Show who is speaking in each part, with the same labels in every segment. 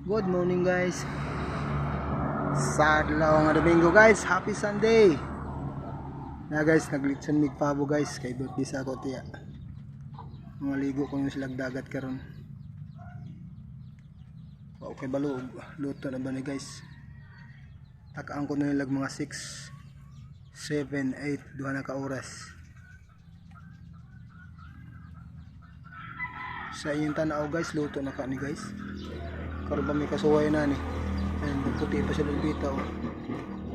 Speaker 1: Good morning, guys. Sa adlaw nga Domingo, guys, happy Sunday. Na guys, naglitson mig pabo, guys, kay birthday sa ako tiya. Mga ligo ko yung silag dagat karon. Okay balo luto na ba ni, guys? Takaan ko na nilag mga 6, 7, 8, duha na ka oras. Sa inyong tanaw, guys, luto na ka ni, guys. Karon pa may kasuway na ni. Ayun, puti pa siya bita, oh.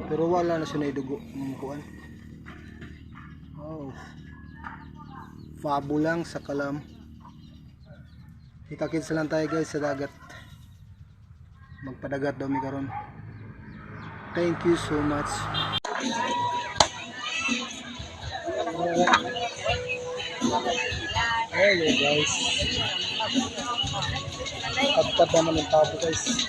Speaker 1: Pero wala na siya na dugo ng kuan. Oh. Pabo lang sa kalam. Kita-kits lang tayo, guys, sa dagat. Magpadagat daw mi karon. Thank you so much. Hello, guys. Pagpad naman ng pabo, guys.